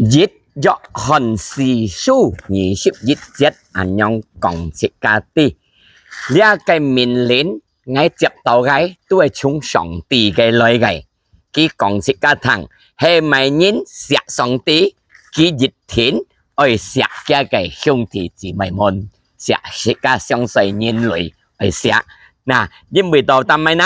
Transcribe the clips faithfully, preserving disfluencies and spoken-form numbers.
一約翰四書二十一節恁樣講自家知，這个命令𠊎接到个都係從上帝个來个。佢講自家聽，係麼人惜上帝，佢一定愛惜厥个兄弟姊妹們，惜自家上世人類愛惜。那，因為到但麼呢？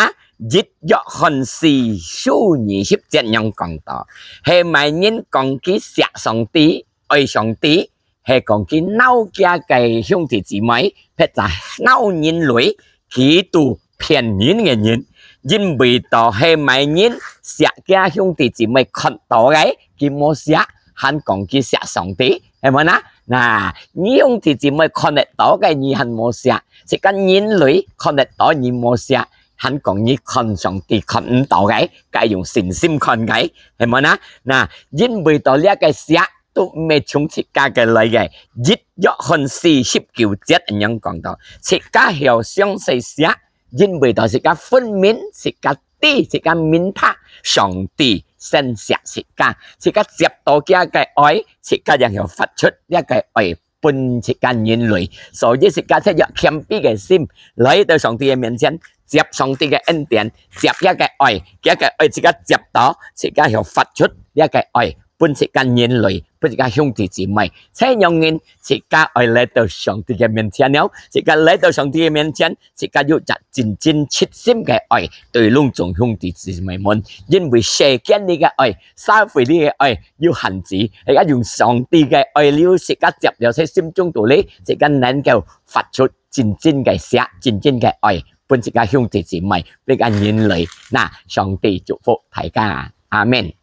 一約翰四書二十節樣講到，係麼人講佢惜上帝，愛上帝，係講佢惱厥个兄弟姊妹，或者惱人類，佢都騙人个人。因為到係麼人惜厥兄弟姊妹看到个，佢無惜，還講佢惜上帝，係無呢？那，你兄弟姊妹看得到个，你還無惜；自家人類看得到，你無惜，還講你看上帝看毋到个，該用信心看个，係無呢？那，因為到這个惜，都毋係從自家个來个。一約翰四十九節恁樣講到，自家曉詳細惜，因為到自家分明，自家知，自家明白，上帝先惜自家，自家接到厥个愛，自家正曉發出這个愛分自家人類。所以自家就愛謙卑个心，來到上帝个面前，接上帝个恩典，接厥个愛，厥个愛自家接到，自家曉發出這个愛分自家人類，分自家兄弟姊妹。這樣人，自家愛來到上帝个面前了，自家來到上帝个面前，自家有隻真真切心个愛，對攏總兄弟姊妹們。因為世間裡个愛，社會裡个愛有限制，自家用上帝个愛，自家接了在心中肚裡，自家能夠發出真真个惜，真真个愛，分自家兄弟姊妹，分自家人類。那，上帝祝福大家，阿們。